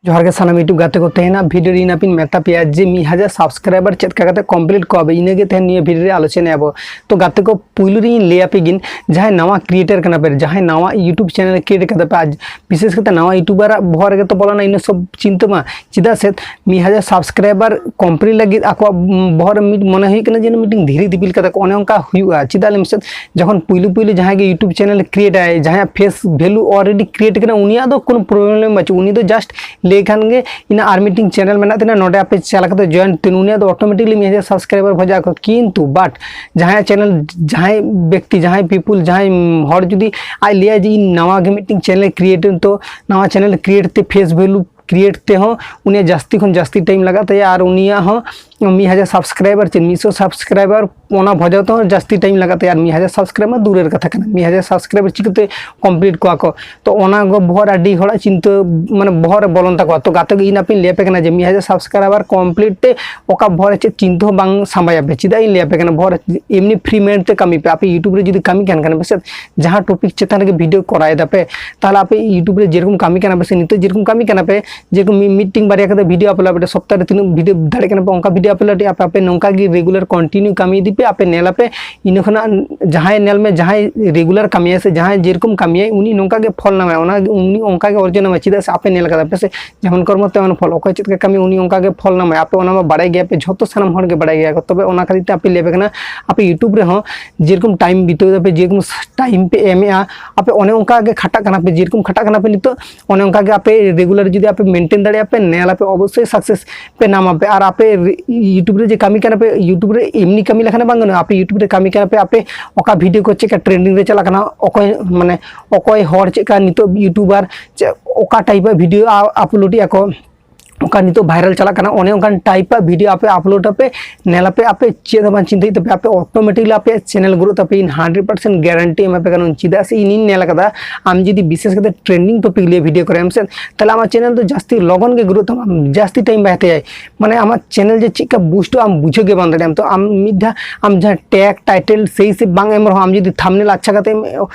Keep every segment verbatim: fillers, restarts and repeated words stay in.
ᱡᱚᱦᱟᱨ ᱜᱮ ᱥᱟᱱᱟᱢ YouTube ᱜᱟᱛᱮ ᱠᱚ, ᱛᱮᱦᱮᱧᱟᱜ video ᱨᱮ ᱤᱧ ᱟᱯᱮᱧ ᱢᱮᱛᱟ ᱯᱮᱭᱟ ᱡᱮ ᱢᱤᱫ ᱦᱟᱡᱟᱨ subscriber ᱪᱮᱫ ᱞᱮᱠᱟ ᱠᱟᱛᱮ complete ᱠᱚᱣᱟ ᱵᱮ, ᱤᱱᱟᱹᱜᱮ ᱛᱮᱦᱮᱧ ᱱᱤᱭᱟᱹ video ᱨᱮ ᱟᱞᱳᱪᱚᱱᱟᱭᱟ ᱵᱚ᱾ ᱛᱚ ᱜᱟᱛᱮ ᱠᱚ, ᱯᱩᱭᱞᱩ ᱨᱮ ᱤᱧ ᱞᱟᱹᱭ ᱟᱯᱮ ᱜᱤᱧ, ᱡᱟᱦᱟᱸᱭ ᱱᱟᱣᱟ creator ᱠᱟᱱᱟ ᱯᱮ, ᱡᱟᱦᱟᱸᱭ ᱱᱟᱣᱟ YouTube channel create ᱠᱟᱫᱟ ᱯᱮ, ᱟᱨ ᱵᱤᱥᱮᱥ ᱠᱟᱛᱮ ᱱᱟᱣᱟ YouTuber ᱟᱜ ᱵᱚᱦᱚᱜ ᱨᱮᱜᱮ ᱛᱚ ᱵᱚᱞᱚᱱᱟ ᱤᱱᱟᱹ ᱥᱚᱵ ᱪᱤᱱᱛᱟᱹ ᱢᱟ, ᱪᱮᱫᱟᱜ ᱥᱮ ᱢᱤᱫ ᱦᱟᱡᱟᱨ subscriber complete ᱞᱟᱹᱜᱤᱫ ᱟᱠᱚᱣᱟᱜ, ᱩᱢ, ᱵᱚᱦᱚᱜ ᱨᱮ ᱢᱤᱫ ᱢᱚᱱᱮ ᱦᱩᱭᱩᱜ ᱠᱟᱱᱟ ᱡᱮ ᱢᱤᱫᱴᱮᱱ ᱫᱷᱤᱨᱤ ᱫᱤᱯᱤᱞ ᱠᱟᱫᱟ ᱠᱚ, ᱚᱱᱮ ᱚᱱᱠᱟ ᱦᱩᱭᱩᱜᱼᱟ᱾ ᱪᱮᱫᱟᱜ ᱞᱟᱹᱭ ᱢᱮᱥᱮ, ᱡᱚᱠᱷᱚᱱ ᱯᱩᱭᱞᱩ ᱯᱩᱭᱞᱩ ᱡᱟᱦᱟᱸᱭ ᱜᱮ YouTube channel create ᱟᱭ, ᱡᱟᱦᱟᱸᱭᱟᱜ face value already create ᱠᱟᱱᱟ, ᱩᱱᱤᱭᱟᱜ ᱫᱚ ᱠᱳᱱᱳ problem ᱵᱟᱹᱪᱩᱜ, ᱩᱱᱤ ᱫᱚ just ᱞᱟᱹᱭ ᱠᱷᱟᱱ ᱜᱮ ᱤᱧᱟᱹᱜ ᱟᱨ ᱢᱤᱫᱴᱮᱱ channel ᱢᱮᱱᱟᱜ ᱛᱤᱧᱟ, ᱱᱚᱰᱮ ᱟᱯᱮ ᱪᱟᱞᱟᱣ ᱠᱟᱛᱮ join ᱛᱮ, ᱩᱱᱤᱭᱟᱜ ᱫᱚ automatically ᱢᱤᱫ ᱦᱟᱡᱟᱨ subscriber ᱦᱩᱭ ᱡᱟᱜ ᱠᱚ᱾ ᱠᱤᱱᱛᱩ but ᱡᱟᱦᱟᱸᱭᱟᱜ channel, ᱡᱟᱦᱟᱸᱭ ᱵᱮᱠᱛᱤ, ᱡᱟᱦᱟᱸᱭ ᱦᱚᱲ ᱡᱩᱫᱤ ᱟᱡ ᱞᱟᱹᱭᱟ ᱡᱮ ᱤᱧ ᱱᱟᱣᱟ ᱜᱮ ᱢᱤᱫᱴᱮᱱ channel create, ᱛᱚ ᱱᱟᱣᱟ channel create ᱛᱮ face value create ᱛᱮᱦᱚᱸ ᱩᱱᱤᱭᱟᱜ ᱡᱟᱹᱥᱛᱤ ᱠᱷᱚᱱ ᱡᱟᱹᱥᱛᱤ time ᱞᱟᱜᱟᱜ ᱛᱟᱭᱟ, ᱟᱨ ᱩᱱᱤᱭᱟᱜ ᱦᱚᱸ ᱢᱤᱫ ᱦᱟᱡᱟᱨ subscriber ᱪᱮ ᱢᱤᱫ ᱥᱚ subscriber ᱚᱱᱟ ᱵᱷᱚᱡᱟᱣ ᱛᱮᱦᱚᱸ ᱡᱟᱹᱥᱛᱤ time ᱞᱟᱜᱟᱜ ᱛᱟᱭᱟ, ᱟᱨ ᱢᱤᱫ ᱦᱟᱡᱟᱨ subscriber ᱫᱩᱨᱮᱨ ᱠᱟᱛᱷᱟ ᱠᱟᱱᱟ, ᱢᱤᱫ ᱦᱟᱡᱟᱨ subscriber ᱪᱤᱠᱟᱹᱛᱮ complete ᱠᱚᱣᱟ ᱠᱚ? ᱛᱚ ᱚᱱᱟ ᱠᱚ ᱵᱚᱦᱚᱜ ᱨᱮ ᱟᱹᱰᱤ ᱦᱚᱲᱟᱜ ᱪᱤᱱᱛᱟᱹ, ᱢᱟᱱᱮ ᱵᱚᱦᱚᱜ ᱨᱮ ᱵᱚᱞᱚᱱ ᱛᱟᱠᱚᱣᱟ᱾ ᱛᱚ ᱜᱟᱛᱮ ᱠᱚ, ᱤᱧ ᱟᱯᱮᱧ ᱞᱟᱹᱭ ᱟᱯᱮ ᱠᱟᱱᱟ ᱡᱮ ᱢᱤᱫ ᱦᱟᱡᱟᱨ subscriber complete ᱛᱮ ᱚᱠᱟ ᱵᱚᱦᱚᱜ ᱨᱮ ᱪᱮᱫ ᱪᱤᱱᱛᱟᱹ ᱦᱚᱸ ᱵᱟᱝ ᱥᱟᱢᱵᱟᱭᱟᱯᱮ᱾ ᱪᱮᱫᱟᱜ ᱤᱧ ᱞᱟᱹᱭ ᱟᱯᱮ ᱠᱟᱱᱟ? ᱵᱚᱦᱚᱜ ᱨᱮ ᱮᱢᱱᱤ free mind ᱛᱮ ᱠᱟᱹᱢᱤ ᱯᱮ᱾ ᱟᱯᱮ YouTube ᱨᱮ ᱡᱩᱫᱤ ᱠᱟᱹᱢᱤ ᱠᱟᱱ ᱠᱷᱟᱱ ᱯᱮ ᱥᱮ, ᱡᱟᱦᱟᱸ topic ᱪᱮᱛᱟᱱ ᱨᱮᱜᱮ video ᱠᱚᱨᱟᱣ ᱮᱫᱟ ᱯᱮ, ᱛᱟᱦᱚᱞᱮ ᱟᱯᱮ YouTube ᱨᱮ ᱡᱮᱨᱚᱠᱚᱢ ᱠᱟᱹᱢᱤ ᱠᱟᱱᱟ ᱯᱮ ᱥᱮ, ᱱᱤᱛᱚᱜ ᱡᱮᱨᱚᱠᱚᱢ ᱠᱟᱹᱢᱤ ᱠᱟᱱᱟ ᱯᱮ, ᱡᱮᱨᱚᱠᱚᱢ ᱢᱤᱫ, ᱢᱤᱫᱴᱮᱱ ᱵᱟᱨᱭᱟ ᱠᱟᱛᱮ video upload ᱯᱮ, ᱥᱚᱯᱛᱟᱦᱚ ᱨᱮ ᱛᱤᱱᱟᱹᱜ video ᱫᱟᱲᱮᱭᱟᱜ ᱠᱟᱱᱟ ᱯᱮ, ᱚᱱᱠᱟ video upload ᱮᱫᱼᱟ ᱯᱮ᱾ ᱟᱯᱮ ᱱᱚᱝᱠᱟ ᱜᱮ regular continue ᱠᱟᱹᱢᱤ ᱤᱫᱤ ᱯᱮ, ᱟᱯᱮ ᱧᱮᱞ ᱟᱯᱮ, ᱤᱱᱟᱹ ᱠᱷᱚᱱᱟᱜ ᱡᱟᱦᱟᱸᱭ ᱧᱮᱞ ᱢᱮ, ᱡᱟᱦᱟᱸᱭ regular ᱠᱟᱹᱢᱤᱭᱟᱭ ᱥᱮ ᱡᱟᱦᱟᱸᱭ ᱡᱮᱨᱚᱠᱚᱢ ᱠᱟᱹᱢᱤᱭᱟᱭ, ᱩᱱᱤ ᱱᱚᱝᱠᱟ ᱜᱮ ᱯᱷᱚᱞ ᱧᱟᱢᱟᱭ, ᱚᱱᱟ ᱩᱱᱤ ᱚᱱᱠᱟ ᱜᱮ ᱚᱨᱡᱚᱱ ᱧᱟᱢᱟᱭ᱾ ᱪᱮᱫᱟᱜ ᱥᱮ ᱟᱯᱮ ᱧᱮᱞ ᱠᱟᱫᱟ ᱯᱮ ᱥᱮ, ᱡᱮᱢᱚᱱ ᱠᱚᱨᱢᱚ ᱛᱮᱢᱚᱱ ᱯᱷᱚᱞ, ᱚᱠᱚᱭ ᱪᱮᱫ ᱞᱮᱠᱟ ᱠᱟᱹᱢᱤ ᱩᱱᱤ ᱚᱱᱠᱟ ᱜᱮ ᱯᱷᱚᱞ ᱧᱟᱢᱟᱭ᱾ ᱟᱯᱮ ᱚᱱᱟ ᱢᱟ ᱵᱟᱲᱟᱭ ᱜᱮᱭᱟ ᱯᱮ, ᱡᱷᱚᱛᱚ ᱥᱟᱱᱟᱢ ᱦᱚᱲ ᱜᱮ ᱵᱟᱲᱟᱭ ᱜᱮᱭᱟ ᱠᱚ᱾ ᱛᱚᱵᱮ ᱚᱱᱟ ᱠᱷᱟᱹᱛᱤᱨ ᱛᱮ ᱟᱯᱮ ᱞᱟᱹᱭ ᱟᱯᱮ ᱠᱟᱱᱟ, ᱟᱯᱮ YouTube ᱨᱮᱦᱚᱸ ᱡᱮᱨᱚᱠᱚᱢ time ᱵᱤᱛᱟᱹᱣ ᱫᱟᱯᱮ, ᱡᱮᱨᱚᱠᱚᱢ time ᱯᱮ ᱮᱢᱮᱜᱼᱟ, ᱟᱯᱮ ᱚᱱᱮ ᱚᱱᱠᱟ ᱜᱮ ᱠᱷᱟᱴᱟᱜ ᱠᱟᱱᱟ ᱯᱮ, ᱡᱮᱨᱚᱠᱚᱢ ᱠᱷᱟᱴᱟᱜ ᱠᱟᱱᱟ ᱯᱮ ᱱᱤᱛᱚᱜ, ᱚᱱᱮ ᱚᱱᱠᱟ ᱜᱮ ᱟᱯᱮ regular ᱡᱩᱫᱤ ᱟᱯᱮ maintain ᱫᱟᱲᱮᱭᱟᱜᱼᱟ ᱯᱮ, ᱧᱮᱞ ᱟᱯᱮ ᱚᱵᱚᱥᱥᱳᱭ success ᱯᱮ ᱧᱟᱢᱟ ᱯᱮ᱾ ᱟᱨ ᱟᱯᱮ YouTube ᱨᱮ ᱡᱮ ᱠᱟᱹᱢᱤ ᱠᱟᱱᱟ ᱯᱮ, YouTube ᱨᱮ ᱮᱢᱱᱤ ᱠᱟᱹᱢᱤ ᱞᱮᱠᱷᱟᱱ ᱵᱟᱝ ᱜᱟᱱᱚᱜᱼᱟ᱾ ᱟᱯᱮ YouTube ᱨᱮ ᱠᱟᱹᱢᱤ ᱠᱟᱱᱟ ᱯᱮ, ᱟᱯᱮ ᱚᱠᱟ video ᱠᱚ ᱪᱮᱫ ᱞᱮᱠᱟ trending ᱨᱮ ᱪᱟᱞᱟᱜ ᱠᱟᱱᱟ, ᱚᱠᱚᱭ ᱢᱟᱱᱮ ᱚᱠᱚᱭ ᱦᱚᱲ ᱪᱮᱫ ᱞᱮᱠᱟ ᱱᱤᱛᱚᱜ YouTuber ᱪᱮᱫ ᱚᱠᱟ type ᱟᱜ video upload ᱮᱫᱼᱟ ᱠᱚ, ᱚᱠᱟ ᱱᱤᱛᱚᱜ viral ᱪᱟᱞᱟᱜ ᱠᱟᱱᱟ, ᱚᱱᱮ ᱚᱱᱠᱟᱱ type ᱟᱜ video ᱟᱯᱮ upload ᱟᱯᱮ, ᱧᱮᱞ ᱟᱯᱮ, ᱟᱯᱮ ᱪᱮᱫ ᱦᱚᱸ ᱵᱟᱝ ᱪᱤᱱᱛᱟᱹ ᱦᱩᱭᱩᱜ ᱛᱟᱯᱮᱭᱟ, ᱟᱯᱮ automatically ᱟᱯᱮᱭᱟᱜ channel growth ᱛᱟᱯᱮ᱾ ᱤᱧ hundred percent guarantee ᱮᱢᱟ ᱯᱮ ᱠᱟᱱᱟ᱾ ᱪᱮᱫᱟᱜ ᱥᱮ ᱤᱧᱤᱧ ᱧᱮᱞ ᱟᱠᱟᱫᱟ, ᱟᱢ ᱡᱩᱫᱤ ᱵᱤᱥᱮᱥ ᱠᱟᱛᱮ trending topic ᱞᱤᱭᱮ video ᱠᱚᱨᱟᱣ ᱟᱢ ᱥᱮ, ᱛᱟᱦᱞᱮ ᱟᱢᱟᱜ channel ᱫᱚ ᱡᱟᱹᱥᱛᱤ ᱞᱚᱜᱚᱱ ᱜᱮ growth ᱛᱟᱢᱟ, ᱡᱟᱹᱥᱛᱤ time ᱵᱟᱭ ᱦᱟᱛᱟᱭᱟᱭ᱾ ᱢᱟᱱᱮ ᱟᱢᱟᱜ channel ᱡᱮ ᱪᱮᱫ ᱞᱮᱠᱟ boost ᱚᱜᱼᱟ, ᱟᱢ ᱵᱩᱡᱷᱟᱹᱣ ᱜᱮ ᱵᱟᱝ ᱫᱟᱲᱮᱭᱟᱜᱼᱟ᱾ ᱛᱚ ᱟᱢ ᱢᱤᱫ ᱫᱷᱟᱣ ᱟᱢ ᱡᱟᱦᱟᱸ tag title ᱥᱮᱭ ᱥᱮ ᱵᱟᱝ ᱮᱢ ᱨᱮᱦᱚᱸ, ᱟᱢ ᱡᱩᱫᱤ thumbnail ᱟᱪᱪᱷᱟ ᱠᱟᱛᱮ ᱮᱢ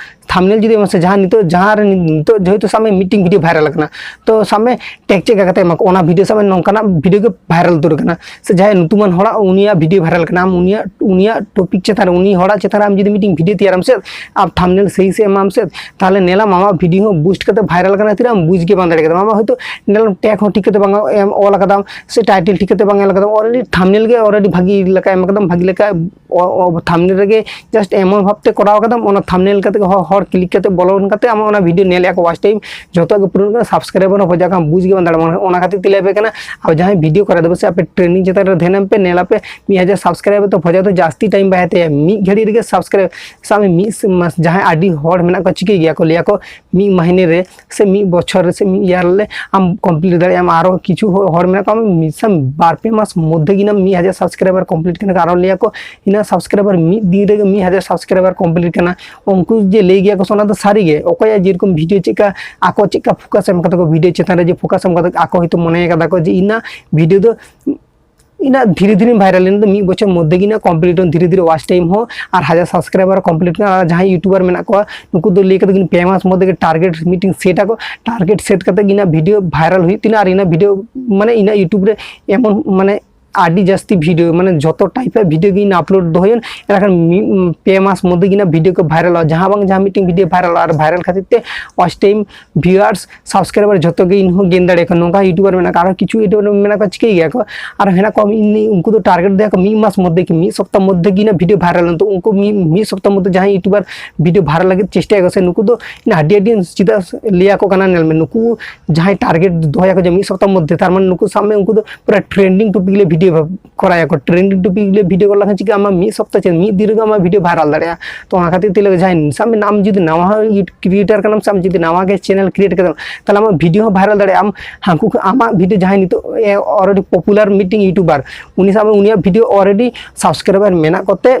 ᱛᱷᱟᱢᱵᱱᱮᱞ ᱡᱩᱫᱤ ᱮᱢᱟ ᱥᱮ, ᱡᱟᱦᱟᱸ ᱱᱤᱛᱚᱜ, ᱡᱟᱦᱟᱸ ᱨᱮ ᱱᱤᱛᱚᱜ ᱡᱮᱦᱮᱛᱩ ᱥᱟᱵ ᱢᱮ ᱢᱤᱫᱴᱮᱱ ᱵᱷᱤᱰᱤᱭᱳ ᱵᱷᱟᱭᱨᱟᱞ ᱟᱠᱟᱱᱟ, ᱛᱚ ᱥᱟᱵ ᱢᱮ ᱴᱮᱜᱽ ᱪᱮᱫ ᱞᱮᱠᱟ ᱠᱟᱛᱮ ᱮᱢᱟ ᱠᱚ, ᱚᱱᱟ ᱵᱷᱤᱰᱤᱭᱳ ᱥᱟᱵ ᱢᱮ ᱱᱚᱝᱠᱟᱱᱟᱜ ᱵᱷᱤᱰᱤᱭᱳ ᱜᱮ ᱵᱷᱟᱭᱨᱟᱞ ᱩᱛᱟᱹᱨ ᱟᱠᱟᱱᱟ, ᱥᱮ ᱡᱟᱦᱟᱸᱭ ᱧᱩᱛᱩᱢᱟᱱ ᱦᱚᱲᱟᱜ ᱩᱱᱤᱭᱟᱜ ᱵᱷᱤᱰᱤᱭᱳ ᱵᱷᱟᱭᱨᱟᱞ ᱠᱟᱱᱟ, ᱟᱢ ᱩᱱᱤᱭᱟᱜ, ᱩᱱᱤᱭᱟᱜ ᱴᱚᱯᱤᱠ ᱪᱮᱛᱟᱱ ᱨᱮ, ᱩᱱᱤ ᱦᱚᱲᱟᱜ ᱪᱮᱛᱟᱱ ᱨᱮ ᱟᱢ ᱡᱩᱫᱤ ᱢᱤᱫᱴᱮᱱ ᱵᱷᱤᱰᱤᱭᱳ ᱛᱮᱭᱟᱨᱟᱢ ᱥᱮ, ᱟᱨ ᱛᱷᱟᱢᱵᱱᱮᱞ ᱥᱟᱹᱦᱤ ᱥᱮ ᱮᱢᱟᱢ ᱥᱮ, ᱛᱟᱦᱚᱞᱮ ᱧᱮᱞᱟᱢ ᱟᱢᱟᱜ ᱵᱷᱤᱰᱤᱭᱳ ᱦᱚᱸ ᱵᱩᱥᱴ ᱠᱟᱛᱮ ᱵᱷᱟᱭᱨᱟᱞ ᱠᱟᱱᱟ, ᱛᱤᱨᱮ ᱟᱢ ᱵᱩᱡᱽ ᱜᱮ ᱵᱟᱢ ᱫᱟᱲᱮ ᱠᱟᱫᱟ᱾ ᱟᱢᱟᱜ ᱦᱚᱭᱛᱳ ᱧᱮᱞᱟᱢ ᱴᱮᱜᱽ ᱦᱚᱸ ᱴᱷᱤᱠ ᱠᱟᱛᱮ ᱵᱟᱝ ᱮᱢ ᱚᱞ ᱟᱠᱟᱫᱟᱢ, ᱥᱮ ᱴᱟᱭᱴᱮᱞ ᱴᱷᱤᱠ ᱠᱟᱛᱮ ᱵᱟᱝ ᱮᱢ ᱟᱠᱟᱫᱟᱢ, ᱚᱞᱨᱮᱰᱤ ᱛᱷᱟᱢᱵᱱᱮᱞ ᱜᱮ ᱚᱞᱨᱮᱰᱤ ᱵᱷᱟᱜᱤ ᱞᱮᱠᱟ ᱮᱢ ᱟᱠᱟᱫᱟᱢ, ᱵᱷᱟᱜᱤ ᱞᱮᱠᱟ ᱛᱷᱟᱢᱵᱱᱮᱞ ᱨᱮᱜᱮ ᱡᱟᱥᱴ ᱮᱢᱚᱱ ᱵᱷᱟᱵᱛᱮ ᱠᱚᱨᱟᱣ ᱠᱟᱫᱟᱢ, ᱚᱱᱟ ᱛᱷᱟᱢᱵᱱᱮᱞ ᱠᱟᱛᱮ ᱦᱚ-, ᱦᱚᱲ ᱠᱞᱤᱠ ᱠᱟᱛᱮ ᱵᱚᱞᱚ ᱠᱟᱛᱮ ᱟᱢᱟᱜ ᱚᱱᱟ ᱵᱷᱤᱰᱤᱭᱳ ᱧᱮᱞᱮᱫ ᱠᱚ ᱣᱟᱪ ᱴᱟᱭᱤᱢ ᱡᱚᱛᱚᱣᱟᱜ ᱜᱮ ᱯᱩᱨᱟᱹᱣ ᱠᱟᱱᱟ, ᱥᱟᱵᱥᱠᱨᱟᱭᱵᱟᱨ ᱦᱚᱸ ᱵᱷᱚᱡᱟ ᱠᱟᱱᱟ, ᱵᱩᱡᱽ ᱜᱮ ᱵᱟᱝ ᱫᱟᱲᱮᱭᱟᱜ ᱠᱟᱱᱟ᱾ ᱚᱱᱟ ᱠᱷᱟᱹᱛᱤᱨ ᱛᱮ ᱞᱟᱹᱭ ᱟᱯᱮ ᱠᱟᱱᱟ, ᱟᱯᱮ ᱡᱟᱦᱟᱸᱭ ᱵᱷᱤᱰᱤᱭᱳ ᱠᱚᱨᱟᱣ ᱫᱚᱯᱮ ᱥᱮ ᱟᱯᱮ ᱴᱨᱮᱱᱰᱤᱝ ᱪᱮᱛᱟᱱ ᱨᱮ ᱫᱷᱮᱭᱟᱱ ᱮᱢ ᱯᱮ, ᱧᱮᱞ ᱟᱯᱮ ᱢᱤᱫ ᱦᱟᱡᱟᱨ ᱥᱟᱵᱥᱠᱨᱟᱭᱵᱟᱨ ᱛᱚ ᱵᱷᱚᱡᱟ ᱫᱚ ᱡᱟᱹᱥᱛᱤ ᱴᱟᱭᱤᱢ ᱵᱟᱭ ᱦᱟᱛᱟᱭᱟ, ᱢᱤᱫ ᱜᱷᱟᱹᱲᱤᱡ ᱨᱮᱜᱮ ᱥᱟᱵᱥᱠᱨᱟᱭᱵ ᱥᱟᱵ ᱢᱮ ᱢᱤᱫ ᱥᱮ-, ᱢᱟᱥ ᱡᱟᱦᱟᱸᱭ ᱟᱹᱰᱤ ᱦᱚᱲ ᱢᱮᱱᱟᱜ ᱠᱚᱣᱟ ᱪᱤᱠᱟᱹᱭ ᱜᱮᱭᱟ ᱠᱚ, ᱞᱟᱹᱭᱟ ᱠᱚ ᱢᱤᱫ ᱢᱟᱦᱤᱱᱮ ᱨᱮ ᱥᱮ ᱢᱤᱫ ᱵᱚᱪᱷᱚᱨ ᱨᱮ ᱥᱮ ᱢᱤᱫ ᱤᱭᱟᱨ ᱨᱮ ᱟᱢ ᱠᱚᱢᱯᱞᱤᱴ ᱫᱟᱲᱮᱭᱟᱜ ᱟᱢ᱾ ᱟᱨᱚ ᱠᱤᱪᱷᱩ ᱦᱚ-, ᱦᱚᱲ ᱢᱮᱱᱟᱜ ᱠᱚᱣᱟ ᱢᱤᱫ ᱥᱮ ᱵᱟᱨ ᱯᱮ ᱢᱟᱥ ᱢᱚᱫᱽᱫᱷᱮ ᱜᱮ ᱱᱟᱜ ᱢᱤᱫ ᱦᱟᱡᱟᱨ ᱥᱟᱵᱥᱠᱨᱟᱭᱵᱟᱨ ᱠᱚᱢᱯᱞᱤᱴ ᱠᱟᱱᱟ, ᱟᱨᱚ ᱞᱟᱹᱭᱟ ᱠᱚ ᱤᱱᱟᱹ ᱥᱟᱵᱥᱠᱨᱟᱭᱵᱟᱨ ᱢᱤᱫ ᱫᱤᱱ ᱨᱮᱜᱮ ᱢᱤᱫ ᱦᱟᱡᱟᱨ ᱥᱟᱵᱥᱠᱨᱟᱭᱵᱟᱨ ᱠᱚᱢᱯᱞᱤᱴ ᱠᱟᱱᱟ᱾ ᱩᱱᱠᱩ ᱡᱮ ᱞᱟᱹᱭ ᱜᱮᱭᱟ ᱠᱚ ᱥᱮ ᱚᱱᱟ ᱫᱚ ᱥᱟᱹᱨᱤ ᱜᱮ, ᱚᱠᱚᱭᱟᱜ ᱡᱮᱨᱚᱠᱚᱢ ᱵᱷᱤᱰᱤᱭᱳ ᱪᱮᱫᱠᱟ ᱟᱠᱚ ᱪᱮᱫᱠᱟ ᱯᱷᱳᱠᱟᱥ ᱮᱢ ᱠᱟᱫᱟ ᱠᱚ ᱵᱷᱤᱰᱤᱭᱳ ᱪᱮᱛᱟᱱ ᱨᱮ, ᱡᱮ ᱯᱷᱳᱠᱟᱥ ᱮᱢ ᱠᱟᱫᱟ ᱟᱠᱚ ᱦᱚᱭᱛᱳ ᱢᱚᱱᱮ ᱠᱟᱫᱟ ᱠᱚ ᱡᱮ ᱤᱧᱟᱹᱜ ᱵᱷᱤᱰᱤᱭᱳ ᱫᱚ ᱤᱱᱟᱹᱜ ᱫᱷᱤᱨᱮ ᱫᱷᱤᱨᱮ ᱵᱷᱟᱭᱨᱟᱞ ᱮᱱᱟ, ᱫᱚ ᱢᱤᱫ ᱵᱚᱪᱷᱚᱨ ᱢᱚᱫᱽᱫᱷᱮ ᱜᱮ ᱱᱟᱜ ᱠᱚᱢᱯᱞᱤᱴ ᱮᱱᱟ, ᱫᱷᱤᱨᱮ ᱫᱷᱤᱨᱮ ᱣᱟᱪ ᱴᱟᱭᱤᱢ ᱦᱚᱸ ᱟᱨ ᱦᱟᱡᱟᱨ ᱥᱟᱵᱥᱠᱨᱟᱭᱵᱟᱨ ᱠᱚᱢᱯᱞᱤᱴ ᱮᱱᱟ᱾ ᱟᱨ ᱡᱟᱦᱟᱸᱭ ᱤᱭᱩᱴᱩᱵᱟᱨ ᱢᱮᱱᱟᱜ ᱠᱚᱣᱟ ᱱᱩᱠᱩ ᱫᱚ ᱞᱟᱹᱭ ᱠᱟᱫᱟ ᱠᱤᱱ ᱯᱮ ᱢᱟᱥ ᱢᱚᱫᱽᱫᱷᱮ ᱜᱮ ᱴᱟᱨᱜᱮᱴ ᱢᱤᱫᱴᱤᱝ ᱥᱮᱴ ᱟᱠᱚ, ᱴᱟᱨᱜᱮᱴ ᱥᱮᱴ ᱠᱟᱛᱮ ᱜᱮ ᱱᱟᱜ ᱵᱷᱤᱰᱤᱭᱳ ᱵᱷᱟᱭᱨᱟᱞ ᱦᱩᱭᱩᱜ ᱛᱤᱧᱟ ᱟᱨ ᱤᱱᱟᱹ ᱵᱷᱤᱰᱤᱭᱳ ᱢᱟᱱᱮ ᱤᱱᱟᱹ ᱤᱭᱩᱴᱩᱵ ᱨᱮ ᱮᱢᱚᱱ ᱢᱟᱱᱮ ᱟᱹᱰᱤ ᱡᱟᱹᱥᱛᱤ ᱵᱷᱤᱰᱤᱭᱳ ᱢᱟᱱᱮ ᱡᱚᱛᱚ ᱴᱟᱭᱤᱯ ᱨᱮᱭᱟᱜ ᱵᱷᱤᱰᱤᱭᱳ ᱜᱮ ᱤᱧ ᱟᱯᱞᱳᱰ ᱫᱚᱦᱚᱭᱟᱹᱧ, ᱮᱱᱠᱷᱟᱱ ᱢᱤᱫ ᱯᱮ ᱢᱟᱥ ᱢᱚᱫᱽᱫᱷᱮ ᱜᱮ ᱱᱟᱜ ᱵᱷᱤᱰᱤᱭᱳ ᱠᱚ ᱵᱷᱟᱭᱨᱟᱞᱚᱜᱼᱟ᱾ ᱡᱟᱦᱟᱸ ᱵᱟᱝ ᱡᱟᱦᱟᱸ ᱢᱤᱫᱴᱤᱝ ᱵᱷᱤᱰᱤᱭᱳ ᱵᱷᱟᱭᱨᱟᱞᱚᱜᱼᱟ, ᱟᱨ ᱵᱷᱟᱭᱨᱟᱞ ᱠᱷᱟᱹᱛᱤᱨ ᱛᱮ ᱣᱟᱪ ᱴᱟᱭᱤᱢ ᱵᱷᱤᱭᱩᱣᱟᱨᱥ ᱥᱟᱵᱥᱠᱨᱟᱭᱵᱟᱨ ᱡᱷᱚᱛᱚ ᱜᱮ ᱤᱧ ᱦᱚᱸ ᱜᱮᱱ ᱫᱟᱲᱮᱭᱟᱜ ᱠᱟᱱᱟ᱾ ᱱᱚᱝᱠᱟ ᱤᱭᱩᱴᱩᱵᱟᱨ ᱢᱮᱱᱟᱜ ᱠᱚᱣᱟ, ᱟᱨᱦᱚᱸ ᱠᱤᱪᱷᱩ ᱤᱭᱩᱴᱩᱵᱟᱨ ᱢᱮᱱᱟᱜ ᱠᱚᱣᱟ ᱪᱤᱠᱟᱹᱭ ᱜᱮᱭᱟ ᱠᱚ, ᱟᱨ ᱦᱮᱱᱟᱜ ᱠᱚᱣᱟ ᱤᱧ ᱩᱱᱠᱩ ᱫᱚ ᱴᱟᱨᱜᱮᱴ ᱫᱚᱦᱚᱭᱟᱠᱚ ᱢᱤᱫ ᱢᱟᱥ ᱢᱚᱫᱽᱫᱷᱮ ᱜᱮ, ᱢᱤᱫ ᱥᱚᱯᱛᱟ ᱢᱚᱫᱽᱫᱷᱮ ᱜᱮ ᱤᱧᱟᱹᱜ ᱵᱷᱤᱰᱤᱭᱳ ᱵᱷᱟᱭᱨᱟᱞ ᱮᱱ᱾ ᱛᱚ ᱩᱱᱠᱩ ᱢᱤᱫ, ᱢᱤᱫ ᱥᱚᱯᱛᱟ ᱢᱚᱫᱽᱫᱷᱮ ᱡᱟᱦᱟᱸᱭ ᱤᱭᱩᱴᱩᱵᱟᱨ ᱵᱷᱤᱰᱤᱭᱳ ᱵᱷᱟᱭᱨᱟᱞ ᱞᱟᱹᱜᱤᱫ ᱪᱮᱥᱴᱟᱭᱟᱠᱚ ᱥᱮ, ᱱᱩᱠᱩ ᱫᱚ ᱤᱧ ᱟᱹᱰᱤ ᱟᱹᱰᱤ ᱪᱮᱫᱟᱜ ᱞᱟᱹᱭᱟᱠᱚ ᱠᱟᱱᱟ, ᱧᱮᱞ ᱢᱮ ᱱᱩᱠᱩ ᱡᱟᱦᱟᱸᱭ ᱴᱟᱨᱜᱮᱴ ᱫᱚᱦᱚᱭᱟᱠᱚ ᱡᱮ ᱢᱤᱫ ᱥᱚᱯᱛᱟ ᱢᱚᱫᱽᱫᱷᱮ, ᱛᱟᱨ ᱢᱟᱱᱮ ᱱᱩᱠᱩ ᱥᱟᱵ ᱢᱮ ᱩᱱᱠᱩ ᱫᱚ ᱯᱩᱨᱟᱹ ᱴᱨᱮᱱᱰᱤᱝ ᱴᱚᱯᱤᱠ ᱞᱮ ᱵᱷᱤᱰᱤᱭᱳ ᱠᱚᱨᱟᱣᱟᱠᱚ᱾ ᱴᱨᱮᱱᱰᱤᱝ ᱴᱚᱯᱤᱠ ᱞᱮ ᱵᱷᱤᱰᱤᱭᱳ ᱠᱚᱨᱟᱣ ᱞᱮᱠᱷᱟᱱ ᱪᱤᱠᱟᱹ ᱟᱢᱟᱜ ᱢᱤᱫ ᱥᱚᱯᱛᱟ ᱪᱮ ᱢᱤᱫ ᱫᱤᱱ ᱨᱮᱜᱮ ᱟᱢᱟᱜ ᱵᱷᱤᱰᱤᱭᱳ ᱵᱷᱟᱭᱨᱟᱞ ᱫᱟᱲᱮᱭᱟᱜᱼᱟ᱾ ᱛᱚ ᱚᱱᱟ ᱠᱷᱟᱹᱛᱤᱨ ᱛᱮ ᱞᱟᱹᱭ ᱡᱟᱦᱟᱸᱭ ᱥᱟᱵ ᱢᱮ ᱟᱢ ᱡᱩᱫᱤ ᱱᱟᱣᱟ ᱠᱨᱤᱭᱮᱴᱟᱨ ᱠᱟᱱᱟᱢ ᱥᱮ ᱟᱢ ᱡᱩᱫᱤ ᱱᱟᱣᱟ ᱜᱮ ᱪᱮᱱᱮᱞ ᱠᱨᱤᱭᱮᱴ ᱠᱟᱫᱟᱢ, ᱛᱟᱦᱚᱞᱮ ᱟᱢᱟᱜ ᱵᱷᱤᱰᱤᱭᱳ ᱦᱚᱸ ᱵᱷᱟᱭᱨᱟᱞ ᱫᱟᱲᱮᱭᱟᱜᱼᱟ᱾ ᱟᱢ ᱦᱟᱹᱱᱠᱩ ᱠᱷᱚᱱ ᱟᱢᱟᱜ ᱵᱷᱤᱰᱤᱭᱳ ᱡᱟᱦᱟᱸᱭ ᱱᱤᱛᱚᱜ already ᱯᱚᱯᱩᱞᱟᱨ ᱢᱤᱫᱴᱤᱝ ᱤᱭᱩᱴᱩᱵᱟᱨ, ᱩᱱᱤ ᱥᱟᱵ ᱢᱮ ᱩᱱᱤᱭᱟᱜ ᱵᱷᱤᱰᱤᱭᱳ already ᱥᱟᱵᱥᱠᱨᱟᱭᱵᱟᱨ ᱢᱮᱱᱟᱜ ᱠᱚᱛᱮ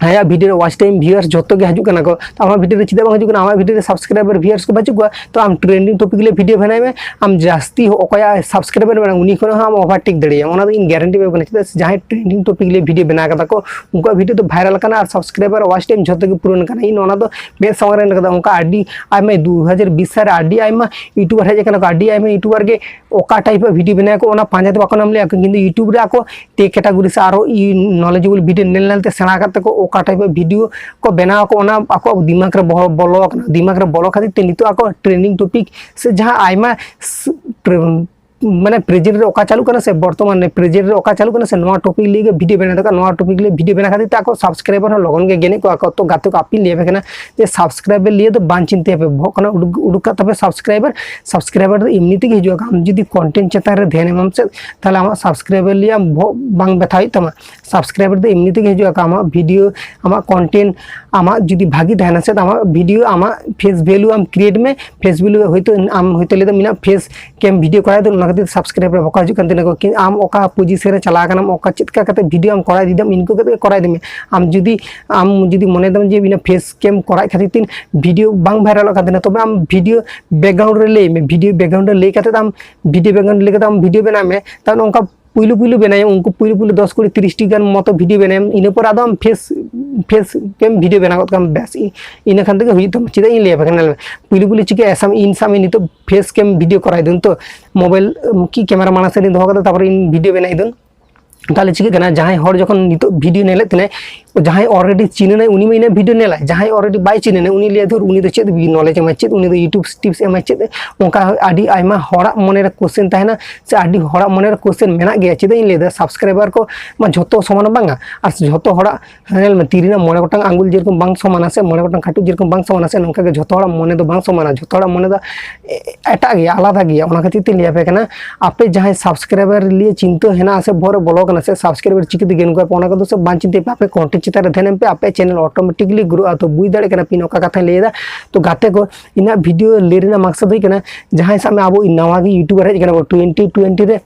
ᱟᱭᱟᱜ video ᱨᱮ watch time, viewers ᱡᱚᱛᱚ ᱜᱮ ᱦᱤᱡᱩᱜ ᱠᱟᱱᱟ ᱠᱚ, ᱛᱚ ᱟᱢᱟᱜ video ᱨᱮ ᱪᱮᱫᱟᱜ ᱵᱟᱝ ᱦᱤᱡᱩᱜ ᱠᱟᱱᱟ? ᱟᱢᱟᱜ video ᱨᱮ subscriber, viewers ᱠᱚ ᱵᱟᱹᱪᱩᱜ ᱠᱚᱣᱟ, ᱛᱚ ᱟᱢ trending topic ᱞᱟᱹᱭ video ᱵᱮᱱᱟᱣ ᱢᱮ, ᱟᱢ ᱡᱟᱹᱥᱛᱤ ᱚᱠᱚᱭᱟᱜ subscriber ᱢᱮᱱᱟᱜᱼᱟ ᱩᱱᱤ ᱠᱷᱚᱱ ᱦᱚᱸ ᱟᱢ overtake ᱫᱟᱲᱮᱭᱟᱜᱼᱟ, ᱚᱱᱟ ᱫᱚ ᱤᱧ guarantee ᱮᱢᱟᱢ ᱠᱟᱱᱟ᱾ ᱪᱮᱫᱟᱜ ᱥᱮ ᱡᱟᱦᱟᱸᱭ trending topic ᱞᱟᱹᱭ video ᱵᱮᱱᱟᱣ ᱠᱟᱫᱟ ᱠᱚ ᱩᱱᱠᱩᱣᱟᱜ video ᱫᱚ viral ᱠᱟᱱᱟ ᱟᱨ subscriber watch time ᱡᱷᱚᱛᱚ ᱜᱮ ᱯᱩᱨᱟᱹᱱ ᱠᱟᱱᱟ᱾ ᱤᱧ ᱚᱱᱟ ᱫᱚ ᱢᱮᱫ ᱥᱟᱢᱟᱝ ᱨᱮ ᱧᱮᱞ ᱠᱟᱫᱟ, ᱚᱱᱠᱟ ᱟᱹᱰᱤ ᱟᱭᱢᱟ ᱫᱩ ᱦᱟᱡᱟᱨ ᱵᱤᱥ ᱥᱟᱞ ᱨᱮ ᱟᱹᱰᱤ ᱟᱭᱢᱟ YouTuber ᱦᱮᱡ ᱟᱠᱟᱱᱟ ᱠᱚ, ᱟᱹᱰᱤ ᱟᱭᱢᱟ YouTuber ᱜᱮ ᱚᱠᱟ type ᱟᱜ video ᱵᱮᱱᱟᱣ ᱠᱚ ᱚᱱᱟ ᱯᱟᱸᱡᱟ ᱛᱮ ᱵᱟᱠᱚ ᱧᱟᱢ ᱞᱮᱜᱼᱟ, ᱠᱤᱱᱛᱩ YouTube ᱨᱮ ᱟᱠᱚ tech category ᱥᱮ ᱟᱨᱚ ᱤ-, knowledgeable video ᱧᱮᱞ ᱧᱮᱞ ᱛᱮ ᱥᱮᱬᱟ ᱠᱟᱛᱮ ᱠᱚ ᱚᱠᱟ type ᱟᱜ video ᱠᱚ ᱵᱮᱱᱟᱣ ᱟᱠᱚ ᱚᱱᱟ ᱟᱠᱚᱣᱟᱜ ᱫᱤᱢᱟᱜᱽ ᱨᱮ ᱵᱚᱦᱚ-, ᱵᱚᱞᱚ ᱟᱠᱟᱱᱟ᱾ ᱫᱤᱢᱟᱜᱽ ᱨᱮ ᱵᱚᱞᱚ ᱠᱷᱟᱹᱛᱤᱨ ᱛᱮ ᱱᱤᱛᱚᱜ ᱟᱠᱚ trending topic ᱥᱮ ᱡᱟᱦᱟᱸ ᱟᱭᱢᱟ ᱥ-, ᱯᱨᱮ-, ᱢᱟᱱᱮ present ᱨᱮ ᱚᱠᱟ ᱪᱟᱹᱞᱩᱜ ᱠᱟᱱᱟ ᱥᱮ ᱵᱚᱨᱛᱚᱢᱟᱱ ᱨᱮ present ᱨᱮ ᱚᱠᱟ ᱪᱟᱹᱞᱩᱜ ᱠᱟᱱᱟ ᱥᱮ ᱱᱚᱣᱟ topic ᱞᱟᱹᱭ ᱜᱮ video ᱵᱮᱱᱟᱣ ᱫᱟᱠᱚ, ᱱᱚᱣᱟ topic ᱞᱟᱹᱭ video ᱵᱮᱱᱟᱣ ᱠᱷᱟᱹᱛᱤᱨ ᱛᱮ ᱟᱠᱚ subscriber ᱦᱚᱸ ᱞᱚᱜᱚᱱ ᱜᱮ ᱜᱮᱱᱮᱫ ᱠᱚᱣᱟ ᱠᱚ᱾ ᱛᱚ ᱜᱟᱛᱮ ᱠᱚ ᱟᱯᱮ ᱞᱟᱹᱭ ᱟᱯᱮ ᱠᱟᱱᱟ ᱡᱮ subscriber ᱞᱟᱹᱭ ᱫᱚ ᱵᱟᱝ ᱪᱤᱱᱛᱟᱹᱭᱟᱯᱮ, ᱵᱚᱦᱚᱜ ᱠᱷᱚᱱᱟᱜ ᱩᱰᱩᱠ, ᱩᱰᱩᱠ ᱠᱟᱜ ᱛᱟᱯᱮ subscriber᱾ Subscriber ᱫᱚ ᱮᱢᱱᱤ ᱛᱮᱜᱮ ᱦᱤᱡᱩᱜᱼᱟ, ᱟᱢ ᱡᱩᱫᱤ content ᱪᱮᱛᱟᱱ ᱨᱮ ᱫᱷᱮᱭᱟᱱ ᱮᱢᱟᱢ ᱥᱮ ᱛᱟᱦᱚᱞᱮ ᱟᱢᱟᱜ subscriber ᱞᱟᱹᱭ ᱟᱢ ᱵᱚᱦᱚᱜ ᱵᱟᱝ ᱵᱮᱛᱷᱟ ᱦᱩᱭᱩᱜ ᱛᱟᱢᱟ᱾ Subscriber ᱫᱚ ᱮᱢᱱᱤ ᱛᱮᱜᱮ ᱦᱤᱡᱩᱜᱼᱟ, ᱟᱢᱟᱜ video, ᱟᱢᱟᱜ content, ᱟᱢᱟᱜ ᱡᱩᱫᱤ ᱵᱷᱟᱜᱤ ᱛᱟᱦᱮᱱᱟ ᱥᱮ ᱟᱢᱟᱜ video, ᱟᱢᱟᱜ face value ᱟᱢ create ᱢᱮ, face value ᱦᱚᱭᱛᱳ ᱟᱢ ᱦᱚᱭᱛᱳ ᱞᱟᱹᱭ ᱫᱟᱢ ᱤᱧᱟᱹᱜ face ᱠᱮᱢ video ᱠᱚᱨᱟᱣ ᱫᱚ ᱚᱱᱟ ᱠᱷᱟᱹᱛᱤᱨ subscriber ᱵᱟᱠᱚ ᱦᱤᱡᱩᱜ ᱠᱟᱱ ᱛᱤᱧᱟᱹ ᱠᱚ, ᱠᱤ-, ᱟᱢ ᱚᱠᱟ position ᱨᱮ ᱪᱟᱞᱟᱣ ᱠᱟᱱᱟᱢ, ᱚᱠᱟ ᱪᱮᱫ ᱞᱮᱠᱟ ᱠᱟᱛᱮ video ᱟᱢ ᱠᱚᱨᱟᱣ ᱤᱫᱤᱭᱮᱫᱟᱢ, ᱤᱱᱠᱟᱹ ᱠᱟᱛᱮ ᱠᱚᱨᱟᱣ ᱤᱫᱤ ᱢᱮ᱾ ᱟᱢ ᱡᱩᱫᱤ, ᱟᱢ ᱡᱩᱫᱤ ᱢᱚᱱᱮ ᱫᱟᱢ ᱡᱮ ᱤᱧᱟᱹᱜ face ᱠᱮᱢ ᱠᱚᱨᱟᱣ ᱠᱷᱟᱹᱛᱤᱨ ᱛᱤᱧ video ᱵᱟᱝ viralᱚᱜ ᱠᱟᱱ ᱛᱤᱧᱟᱹ, ᱛᱚᱵᱮ ᱟᱢ video background ᱨᱮ ᱞᱟᱹᱭ ᱢᱮ, video background ᱨᱮ ᱞᱟᱹᱭ ᱠᱟᱛᱮ ᱟᱢ video background ᱞᱟᱹᱭ ᱠᱟᱛᱮ ᱟᱢ video ᱵᱮᱱᱟᱣ ᱢᱮ᱾ ᱛᱟᱦᱚᱞᱮ ᱚᱱᱠᱟ ᱯᱩᱭᱞᱩ ᱯᱩᱭᱞᱩ ᱵᱮᱱᱟᱣ ᱩᱱᱠᱩ ᱯᱩᱭᱞᱩ ᱯᱩᱭᱞᱩ ᱫᱚᱥ ᱠᱩᱲᱤ ᱛᱤᱨᱤᱥ ᱴᱤ ᱜᱟᱱ ᱢᱚᱛᱚ video ᱵᱮᱱᱟᱣ ᱤᱱᱟᱹ ᱯᱚᱨ ᱟᱫᱚ ᱟᱢ face, face ᱠᱮᱢ video ᱵᱮᱱᱟᱣ ᱜᱚᱫ ᱠᱟᱜ ᱟᱢ, ᱵᱮᱥ, ᱤ-, ᱤᱱᱟᱹ ᱠᱷᱟᱱ ᱛᱮᱜᱮ ᱦᱩᱭᱩᱜ ᱛᱟᱢᱟ᱾ ᱪᱮᱫᱟᱜ ᱤᱧ ᱞᱟᱹᱭ ᱟᱯᱮ ᱠᱟᱱᱟ, ᱧᱮᱞ ᱢᱮ, ᱯᱩᱭᱞᱩ ᱯᱩᱭᱞᱩ ᱪᱤᱠᱟᱹ ᱮᱥᱟᱢ ᱤᱧ ᱥᱟᱵ ᱢᱮ ᱱᱤᱛᱚᱜ face ᱠᱮᱢ video ᱠᱚᱨᱟᱣ ᱫᱟᱹᱧ ᱛᱚ, mobile ᱠᱤ camera ᱢᱟᱲᱟᱝ ᱥᱮᱫ ᱨᱤᱧ ᱫᱚᱦᱚ ᱠᱟᱫᱟ, ᱛᱟᱨᱯᱚᱨᱮ ᱤᱧ video ᱵᱮᱱᱟᱣ ᱫᱟᱹᱧ᱾ ᱛᱟᱦᱚᱞᱮ ᱪᱤᱠᱟᱹᱜ ᱠᱟᱱᱟ, ᱡᱟᱦᱟᱸᱭ ᱦᱚᱲ ᱡᱚᱠᱷᱚᱱ ᱱᱤᱛᱚᱜ video ᱧᱮᱞᱮᱫ ᱛᱟᱦᱮᱱᱟᱭ, ᱡᱟᱦᱟᱸᱭ already ᱪᱤᱱᱦᱟᱹᱱᱟᱭ ᱩᱱᱤ ᱢᱟ ᱤᱱᱟᱹ video ᱧᱮᱞᱟᱭ, ᱡᱟᱦᱟᱸᱭ already ᱵᱟᱭ ᱪᱤᱱᱦᱟᱹᱱᱟ ᱩᱱᱤ ᱞᱟᱹᱭᱟ ᱫᱷᱩᱨ ᱩᱱᱤ ᱫᱚ ᱪᱮᱫ knowledge ᱮᱢᱟᱭ, ᱪᱮᱫ ᱩᱱᱤ ᱫᱚ YouTube tips ᱮᱢᱟᱭ, ᱪᱮᱫ ᱚᱱᱠᱟ ᱟᱹᱰᱤ ᱟᱭᱢᱟ ᱦᱚᱲᱟᱜ ᱢᱚᱱᱮᱨᱮ question ᱛᱟᱦᱮᱱᱟ ᱥᱮ ᱟᱹᱰᱤ ᱦᱚᱲᱟᱜ ᱢᱚᱱᱮᱨᱮ question ᱢᱮᱱᱟᱜ ᱜᱮᱭᱟ᱾ ᱪᱮᱫᱟᱜ ᱤᱧ ᱞᱟᱹᱭᱫᱟ, subscriber ᱠᱚ ᱢᱟ ᱡᱷᱚᱛᱚ ᱥᱚᱢᱟᱱ ᱵᱟᱝᱟ, ᱟᱨ ᱡᱷᱚᱛᱚ ᱦᱚᱲᱟᱜ ᱧᱮᱞ ᱢᱮ, ᱛᱤ ᱨᱮᱱᱟᱜ ᱢᱚᱬᱮ ᱜᱚᱴᱟᱝ ᱟᱝᱜᱩᱞ ᱡᱮᱨᱚᱠᱚᱢ ᱵᱟᱝ ᱥᱚᱢᱟᱱᱟ ᱥᱮ ᱢᱚᱬᱮ ᱜᱚᱴᱟᱝ ᱠᱟᱹᱴᱩᱵ ᱡᱮᱨᱚᱠᱚᱢ ᱵᱟᱝ ᱥᱚᱢᱟᱱᱟ ᱥᱮ, ᱱᱚᱝᱠᱟ ᱜᱮ ᱡᱷᱚᱛᱚ ᱦᱚᱲᱟᱜ ᱢᱚᱱᱮ ᱫᱚ ᱵᱟᱝ ᱥᱚᱢᱟᱱᱟ, ᱡᱷᱚᱛᱚ ᱦᱚᱲᱟᱜ ᱢᱚᱱᱮ ᱫᱚ ᱮ-, ᱮᱴᱟᱜ ᱜᱮᱭᱟ, ᱟᱞᱟᱫᱟ ᱜᱮᱭᱟ᱾ ᱚᱱᱟ ᱠᱷᱟᱹᱛᱤᱨ ᱛᱮᱧ ᱞᱟᱹᱭ ᱟᱯᱮ ᱠᱟᱱᱟ, ᱟᱯᱮ ᱡᱟᱦᱟᱸᱭ subscriber ᱞᱤᱭᱮ ᱪᱤᱱᱛᱟᱹ ᱦᱮᱱᱟᱜᱼᱟ ᱥᱮ ᱵᱚᱦᱚᱜ ᱨᱮ ᱵᱚᱞᱚ ᱠᱟᱱᱟ ᱥᱮ subscriber ᱪᱤᱠᱟᱹᱛᱮ ᱜᱮᱱ ᱠᱚᱣᱟ ᱯᱮ, ᱚᱱᱟ ᱠᱚᱫᱚ ᱥᱮ ᱵᱟᱝ ᱪᱤᱱᱛᱟᱹᱭ ᱯᱮ, ᱟᱯᱮ content ᱪᱮᱛᱟᱱ ᱨᱮ ᱫᱷᱮᱭᱟᱱ ᱮᱢ ᱯᱮ, ᱟᱯᱮᱭᱟᱜ channel automatically growᱜᱼᱟ᱾ ᱛᱚ ᱵᱩᱡᱽ ᱫᱟᱲᱮᱭᱟᱜ ᱠᱟᱱᱟ ᱯᱮ ᱤᱧ ᱚᱠᱟ ᱠᱟᱛᱷᱟᱧ ᱞᱟᱹᱭ ᱮᱫᱟ᱾ ᱛᱚ ᱜᱟᱛᱮ ᱠᱚ, ᱤᱧᱟᱹᱜ video ᱞᱟᱹᱭ ᱨᱮᱱᱟᱜ ᱢᱟᱠᱥᱚᱫ ᱦᱩᱭᱩᱜ ᱠᱟᱱᱟ, ᱡᱟᱦᱟᱸᱭ ᱥᱟᱵ ᱢᱮ ᱟᱵᱚ ᱱᱟᱣᱟ ᱜᱮ YouTuber ᱦᱮᱡ ᱠᱟᱱᱟ ᱵᱚ twenty twenty ᱨᱮ,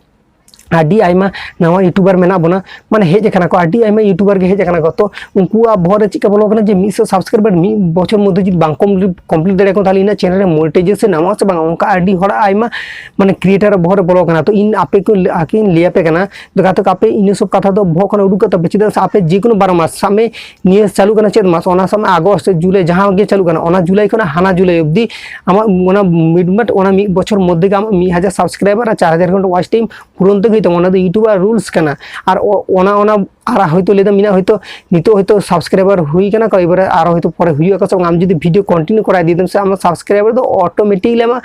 ᱟᱹᱰᱤ ᱟᱭᱢᱟ ᱱᱟᱣᱟ YouTuber ᱢᱮᱱᱟᱜ ᱵᱚᱱᱟ, ᱢᱟᱱᱮ ᱦᱮᱡ ᱟᱠᱟᱱᱟ ᱠᱚ, ᱟᱹᱰᱤ ᱟᱭᱢᱟ YouTuber ᱜᱮ ᱦᱮᱡ ᱟᱠᱟᱱᱟ ᱠᱚ᱾ ᱛᱚ ᱩᱱᱠᱩᱣᱟᱜ ᱵᱚᱦᱚᱜ ᱨᱮ ᱪᱮᱫᱠᱟ ᱵᱚᱞᱚ ᱠᱟᱱᱟ ᱡᱮ ᱢᱤᱫ ᱥᱚ subscriber ᱢᱤᱫ ᱵᱚᱪᱷᱚᱨ ᱢᱚᱫᱽᱫᱷᱮ ᱡᱩᱫᱤ ᱵᱟᱝ complete, complete ᱫᱟᱲᱮᱭᱟᱠᱚ, ᱛᱟᱦᱚᱞᱮ ᱤᱧᱟᱹᱜ channel ᱨᱮ monetization ᱧᱟᱢᱚᱜᱼᱟ ᱥᱮ ᱵᱟᱝ, ᱚᱱᱠᱟ ᱟᱹᱰᱤ ᱦᱚᱲᱟᱜ ᱟᱭᱢᱟ ᱢᱟᱱᱮ creator ᱵᱚᱦᱚᱜ ᱨᱮ ᱵᱚᱞᱚ ᱠᱟᱱᱟ᱾ ᱛᱚ ᱤᱧ ᱟᱯᱮ ᱠᱚ ᱟᱹᱠᱤᱱ ᱞᱟᱹᱭ ᱟᱯᱮ ᱠᱟᱱᱟ, ᱛᱚ ᱜᱟᱛᱮ ᱠᱚ, ᱟᱯᱮ ᱤᱱᱟᱹ ᱥᱚᱵ ᱠᱟᱛᱷᱟ ᱫᱚ ᱵᱚᱦᱚᱜ ᱠᱷᱚᱱ ᱩᱰᱩᱠ ᱠᱟᱜ ᱛᱟᱯᱮ᱾ ᱪᱮᱫᱟᱜ ᱥᱮ ᱟᱯᱮ ᱡᱮ ᱠᱳᱱᱳ ᱵᱟᱨᱚ ᱢᱟᱥ, ᱥᱟᱵ ᱢᱮ ᱱᱤᱭᱟᱹ ᱪᱟᱹᱞᱩᱜ ᱠᱟᱱᱟ ᱪᱮᱫ ᱢᱟᱥ, ᱚᱱᱟ ᱥᱟᱵ ᱢᱮ ᱟᱜᱚᱥᱴ, ᱡᱩᱞᱟᱭ, ᱡᱟᱦᱟᱸ ᱜᱮ ᱪᱟᱹᱞᱩᱜ ᱠᱟᱱᱟ, ᱚᱱᱟ ᱡᱩᱞᱟᱭ ᱠᱷᱚᱱᱟᱜ ᱦᱟᱱᱟ ᱡᱩᱞᱟᱭ ᱚᱵᱫᱤ ᱟᱢᱟᱜ ᱚᱱᱟ ᱢᱤᱰ ᱢᱟᱴ ᱚᱱᱟ ᱢᱤᱫ ᱵᱚᱪᱷᱚᱨ ᱢᱚᱫᱽᱫᱷᱮ ᱜᱮ ᱟᱢᱟᱜ ᱢᱤᱫ ᱦᱟᱡᱟᱨ subscriber ᱟᱨ ᱪᱟᱨ ᱦᱟᱡᱟᱨ ᱜᱷᱚᱱᱴᱟ watch time ᱯᱩᱨᱚᱱ ᱛᱮᱜᱮ ᱦᱩᱭᱩᱜ ᱛᱟᱢᱟ᱾ ᱚᱱᱟ ᱫᱚ YouTube ᱟᱜ rules ᱠᱟᱱᱟ᱾ ᱟᱨ ᱚ-, ᱚᱱᱟ, ᱚᱱᱟ ᱟᱨ ᱦᱚᱭᱛᱳ ᱞᱟᱹᱭ ᱫᱟᱢ ᱤᱧᱟᱹᱜ ᱦᱚᱭᱛᱳ ᱱᱤᱛᱚᱜ ᱦᱚᱭᱛᱳ subscriber ᱦᱩᱭ ᱠᱟᱱᱟ ᱠᱚ, ᱮᱵᱟᱨᱮ ᱟᱨ ᱦᱚᱭᱛᱳ ᱯᱚᱨᱮ ᱦᱩᱭᱩᱜ ᱟᱠᱚ ᱥᱮ ᱵᱟᱝ, ᱟᱢ ᱡᱩᱫᱤ video continue ᱠᱚᱨᱟᱣ ᱤᱫᱤᱭᱮᱫᱟᱢ ᱥᱮ, ᱟᱢᱟᱜ subscriber ᱫᱚ automatically ᱟᱢᱟᱜ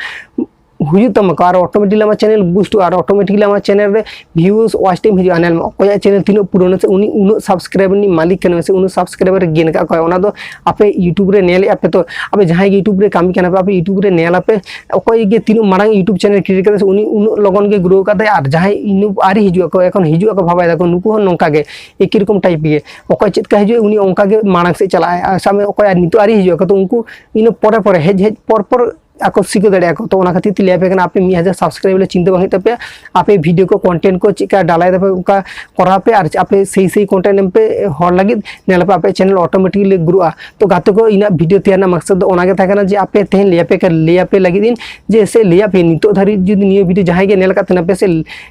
ᱦᱩᱭᱩᱜ ᱛᱟᱢᱟ ᱠᱚ, ᱟᱨ automatically ᱟᱢᱟᱜ channel boost ᱚᱜᱼᱟ, ᱟᱨ automatically ᱟᱢᱟᱜ channel ᱨᱮ views, watch time ᱦᱤᱡᱩᱜᱼᱟ᱾ ᱧᱮᱞ ᱢᱮ, ᱚᱠᱚᱭᱟᱜ channel ᱛᱤᱱᱟᱹᱜ ᱯᱩᱨᱟᱹᱱᱟ ᱥᱮ ᱩᱱᱤ ᱩᱱᱟᱹᱜ subscriber ᱨᱤᱱᱤᱡ ᱢᱟᱹᱞᱤᱠ ᱠᱟᱱᱟᱭ ᱥᱮ ᱩᱱᱟᱹᱜ subscriber ᱮ gain ᱟᱠᱟᱫ ᱠᱚᱣᱟ, ᱚᱱᱟ ᱫᱚ ᱟᱯᱮ YouTube ᱨᱮ ᱧᱮᱞᱮᱫᱼᱟ ᱯᱮ᱾ ᱛᱚ ᱟᱯᱮ ᱡᱟᱦᱟᱸᱭ ᱜᱮ YouTube ᱨᱮ ᱠᱟᱹᱢᱤ ᱠᱟᱱᱟ ᱯᱮ, ᱟᱯᱮ YouTube ᱨᱮ ᱧᱮᱞ ᱟᱯᱮ, ᱚᱠᱚᱭ ᱜᱮ ᱛᱤᱱᱟᱹᱜ ᱢᱟᱨᱟᱝ YouTube channel create ᱠᱟᱫᱟᱭ ᱥᱮ ᱩᱱᱤ ᱩᱱᱟᱹᱜ ᱞᱚᱜᱚᱱ ᱜᱮ grow ᱠᱟᱫᱟᱭ, ᱟᱨ ᱡᱟᱦᱟᱸᱭ ᱤᱱᱟᱹ ᱟᱹᱣᱨᱤ ᱦᱤᱡᱩᱜ ᱟᱠᱚ, ᱮᱠᱷᱚᱱ ᱦᱤᱡᱩᱜ ᱟᱠᱚ ᱵᱷᱟᱵᱟᱭ ᱫᱟᱠᱚ, ᱱᱩᱠᱩ ᱦᱚᱸ ᱱᱚᱝᱠᱟ ᱜᱮ ᱮᱠᱤ ᱨᱚᱠᱚᱢ type ᱜᱮ᱾ ᱚᱠᱚᱭ ᱪᱮᱫ ᱞᱮᱠᱟ ᱦᱤᱡᱩᱜᱼᱟ ᱩᱱᱤ ᱚᱱᱠᱟ ᱜᱮ ᱢᱟᱲᱟᱝ ᱥᱮᱫ ᱪᱟᱞᱟᱜᱼᱟᱭ, ᱟᱨ ᱥᱟᱵ ᱢᱮ ᱚᱠᱚᱭ ᱟᱨ ᱱᱤᱛᱚᱜ ᱟᱹᱣᱨᱤ ᱦᱤᱡᱩᱜ ᱟᱠᱚ, ᱛᱚ ᱩᱱᱠᱩ ᱤᱱᱟᱹ ᱯᱚᱨᱮ ᱯᱚᱨᱮ ᱦᱮᱡ ᱦᱮᱡ ᱯᱚᱨ ᱯᱚᱨ ᱟᱠᱚ ᱥᱤᱠᱟᱹ ᱫᱟᱲᱮᱭᱟᱜᱼᱟ ᱠᱚ᱾ ᱛᱚ ᱚᱱᱟ ᱠᱷᱟᱹᱛᱤᱨ ᱛᱮ ᱞᱟᱹᱭ ᱟᱯᱮ ᱠᱟᱱᱟ, ᱟᱯᱮ ᱢᱤᱫ ᱦᱟᱡᱟᱨ subscribe ᱞᱮ ᱪᱤᱱᱛᱟᱹ ᱵᱟᱝ ᱦᱩᱭᱩᱜ ᱛᱟᱯᱮᱭᱟ, ᱟᱯᱮ video ᱠᱚ content ᱠᱚ ᱪᱮᱫᱠᱟ ᱰᱟᱞᱟᱭ ᱫᱟᱯᱮ ᱚᱱᱠᱟ ᱠᱚᱨᱟᱣ ᱯᱮ, ᱟᱨ ᱟᱯᱮ ᱥᱮᱭ ᱥᱮᱭ content ᱮᱢ ᱯᱮ ᱦᱚᱲ ᱞᱟᱹᱜᱤᱫ, ᱧᱮᱞ ᱟᱯᱮ ᱟᱯᱮ channel automatically grow ᱟ᱾ ᱛᱚ ᱜᱟᱛᱮ ᱠᱚ, ᱤᱧᱟᱹᱜ video ᱛᱮᱭᱟᱨ ᱨᱮᱱᱟᱜ ᱢᱟᱠᱥᱚᱫ ᱫᱚ ᱚᱱᱟ ᱜᱮ ᱛᱟᱦᱮᱸ ᱠᱟᱱᱟ ᱡᱮ ᱟᱯᱮ ᱛᱮᱦᱮᱧ ᱞᱟᱹᱭ ᱟᱯᱮ ᱠᱟ-, ᱞᱟᱹᱭ ᱟᱯᱮ ᱞᱟᱹᱜᱤᱫ ᱤᱧ ᱡᱮ ᱥᱮ ᱞᱟᱹᱭ ᱟᱯᱮ ᱱᱤᱛᱚᱜ ᱫᱷᱟᱹᱨᱤᱡ ᱡᱩᱫᱤ ᱱᱤᱭᱟᱹ video ᱡᱟᱦᱟᱸᱭ ᱜᱮ ᱧᱮᱞ ᱟᱠᱟᱫ ᱛᱟᱦᱮᱱᱟ ᱯᱮ ᱥᱮ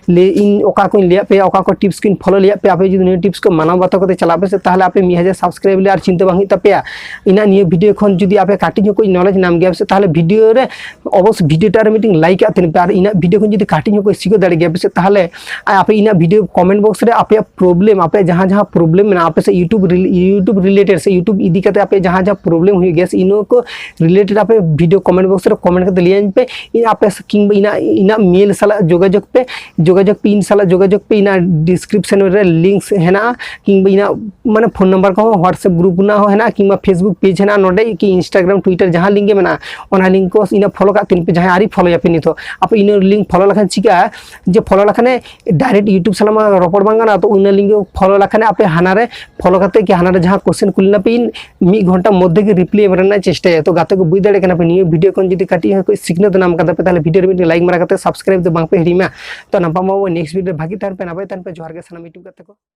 ᱞᱟᱹᱭ ᱤᱧ ᱚᱠᱟ ᱠᱚᱧ ᱞᱟᱹᱭᱟᱫ ᱯᱮᱭᱟ, ᱚᱠᱟ ᱠᱚ tips ᱠᱚᱧ follow ᱞᱟᱹᱭᱟᱫ ᱯᱮᱭᱟ, ᱟᱯᱮ ᱡᱩᱫᱤ ᱱᱤᱭᱟᱹ tips ᱠᱚ ᱢᱟᱱᱟᱣ ᱵᱟᱛᱟᱣ ᱠᱟᱛᱮ ᱪᱟᱞᱟᱜ ᱯᱮ ᱥᱮ ᱛᱟᱦᱚᱞᱮ ᱟᱯᱮ ᱢᱤᱫ ᱦᱟᱡᱟᱨ subscribe ᱞᱮ ᱟᱨ ᱪᱤᱱᱛᱟᱹ ᱵᱟᱝ ᱦᱩᱭᱩᱜ ᱛᱟᱯᱮᱭᱟ᱾ ᱤᱧᱟᱹᱜ ᱱᱤᱭᱟᱹ video ᱠᱷᱚᱱ ᱡᱩᱫᱤ ᱟᱯᱮ ᱠᱟᱹᱴᱤᱡ ᱧᱚᱜ ᱠᱚ knowledge ᱧᱟᱢ ᱜᱮᱭᱟ ᱥᱮ ᱛᱟᱦᱚᱞᱮ video ᱨᱮ ᱚᱵᱚᱥᱥᱳᱭ video ᱴᱟᱜ ᱨᱮ ᱢᱤᱫᱴᱤᱝ like ᱟᱜ ᱛᱟᱦᱮᱱ ᱯᱮ᱾ ᱟᱨ ᱤᱧᱟᱹᱜ video ᱠᱷᱚᱱ ᱡᱩᱫᱤ ᱠᱟᱹᱴᱤᱡ ᱧᱚᱜ ᱠᱚ ᱥᱤᱠᱷᱟᱹᱣ ᱫᱟᱲᱮ ᱜᱮᱭᱟ ᱯᱮ ᱥᱮ ᱛᱟᱦᱚᱞᱮ ᱟᱨ ᱟᱯᱮ ᱤᱧᱟᱹᱜ video comment box ᱨᱮ ᱟᱯᱮᱭᱟᱜ problem, ᱟᱯᱮᱭᱟᱜ ᱡᱟᱦᱟᱸ ᱡᱟᱦᱟᱸ problem ᱢᱮᱱᱟᱜᱼᱟ ᱟᱯᱮ ᱥᱮ YouTube rel-, YouTube related ᱥᱮ YouTube ᱤᱫᱤ ᱠᱟᱛᱮ ᱟᱯᱮ ᱡᱟᱦᱟᱸ ᱡᱟᱦᱟᱸ problem ᱦᱩᱭᱩᱜ ᱜᱮᱭᱟ ᱥᱮ ᱤᱱᱟᱹ ᱠᱚ related ᱟᱯᱮ video comment box ᱨᱮ comment ᱠᱟᱛᱮ ᱞᱟᱹᱭᱟᱹᱧ ᱯᱮ᱾ ᱤᱧ ᱟᱯᱮ ᱥᱟ-, ᱠᱤᱝᱵᱟ ᱤᱧᱟᱹᱜ, ᱤᱧᱟᱹᱜ mail ᱥᱟᱞᱟᱜ ᱡᱳᱜᱟᱡᱳᱜᱽ ᱯᱮ, ᱡᱳᱜᱟᱡᱳᱜᱽ ᱯᱮ ᱤᱧ ᱥᱟᱞᱟᱜ ᱡᱳᱜᱟᱡᱳᱜᱽ ᱯᱮ᱾ ᱤᱧᱟᱹᱜ description ᱨᱮ links ᱦᱮᱱᱟᱜᱼᱟ, ᱠᱤᱝᱵᱟ ᱤᱧᱟᱹᱜ ᱢᱟᱱᱮ phone number ᱠᱚᱦᱚᱸ WhatsApp group ᱨᱮᱱᱟᱜ ᱦᱚᱸ ᱦᱮᱱᱟᱜᱼᱟ, ᱠᱤᱝᱵᱟ Facebook page ᱦᱮᱱᱟᱜᱼᱟ, ᱱᱚᱰᱮ ᱠᱤ Instagram, Twitter ᱡᱟᱦᱟᱸ link ᱜᱮ ᱢᱮᱱᱟᱜᱼᱟ, ᱚᱱᱟ link ᱠᱚ ᱤᱱᱟᱹ ᱯᱷᱚᱞᱳ ᱠᱟᱜ ᱛᱤᱧ ᱯᱮ, ᱡᱟᱦᱟᱸᱭ ᱟᱹᱣᱨᱤ ᱯᱷᱚᱞᱳᱭᱟᱯᱮ ᱱᱤᱛᱚᱜ᱾ ᱟᱯᱮ ᱤᱱᱟᱹ ᱞᱤᱝᱠ ᱯᱷᱚᱞᱳ ᱞᱮᱠᱷᱟᱱ ᱪᱤᱠᱟᱹᱜᱼᱟ ᱡᱮ ᱯᱷᱚᱞᱳ ᱞᱮᱠᱷᱟᱱ ᱮ ᱰᱟᱭᱨᱮᱠᱴ YouTube ᱥᱟᱞᱟᱜ ᱢᱟ ᱨᱚᱯᱚᱲ ᱵᱟᱝ ᱜᱟᱱᱚᱜᱼᱟ, ᱛᱚ ᱤᱱᱟᱹ ᱞᱤᱝᱠ ᱯᱷᱚᱞᱳ ᱠᱟᱛᱮ ᱟᱯᱮ ᱦᱟᱱᱟ ᱨᱮ ᱯᱷᱚᱞᱳ ᱠᱟᱛᱮ ᱠᱤ ᱦᱟᱱᱟ ᱨᱮ ᱡᱟᱦᱟᱸ ᱠᱚᱥᱪᱮᱱ ᱠᱩᱞᱤ ᱞᱮᱱᱟ ᱯᱮ, ᱤᱧ ᱢᱤᱫ ᱜᱷᱚᱱᱴᱟ ᱢᱚᱫᱽᱫᱷᱮ ᱜᱮ ᱨᱤᱯᱞᱟᱭ ᱮᱢ ᱨᱮᱱᱟᱜ ᱪᱮᱥᱴᱟᱭᱟ᱾ ᱛᱚ ᱜᱟᱛᱮ ᱠᱚ, ᱵᱩᱡᱽ ᱫᱟᱲᱮᱭᱟᱜ ᱠᱟᱱᱟ ᱯᱮ, ᱱᱤᱭᱟᱹ ᱵᱷᱤᱰᱤᱭᱳ ᱠᱷᱚᱱ ᱡᱩᱫᱤ ᱠᱟᱹᱴᱤᱡ ᱦᱚᱸ ᱠᱟᱹᱡ ᱥᱤᱠᱷᱱᱟᱹᱛ ᱧᱟᱢ ᱠᱟᱫᱟ ᱯᱮ, ᱛᱟᱦᱚᱞᱮ ᱵᱷᱤᱰᱤᱭᱳ ᱨᱮ ᱢᱤᱫᱴᱮᱱ ᱞᱟᱭᱤᱠ ᱢᱟᱨᱟ ᱠᱟᱛᱮ ᱥᱟᱵᱥᱠᱨᱟᱭᱤᱵ ᱫᱚ ᱵᱟᱝ ᱯᱮ ᱦᱤᱲᱤᱧ ᱢᱟ᱾ ᱛᱚ ᱱᱟᱯᱟᱢ ᱟᱵᱚ ᱱᱮᱠᱥᱴ ᱵᱷᱤᱰᱤᱭᱳ ᱨᱮ, ᱵᱷᱟᱹᱜᱤ ᱛᱟᱦᱮᱱ ᱯᱮ, ᱱᱟᱯᱟᱭ ᱛᱟᱦᱮᱱ ᱯᱮ᱾ ᱡᱚᱦᱟᱨ ᱜᱮ ᱥᱟᱱᱟᱢ YouTube ᱜᱟᱛᱮ ᱠᱚ᱾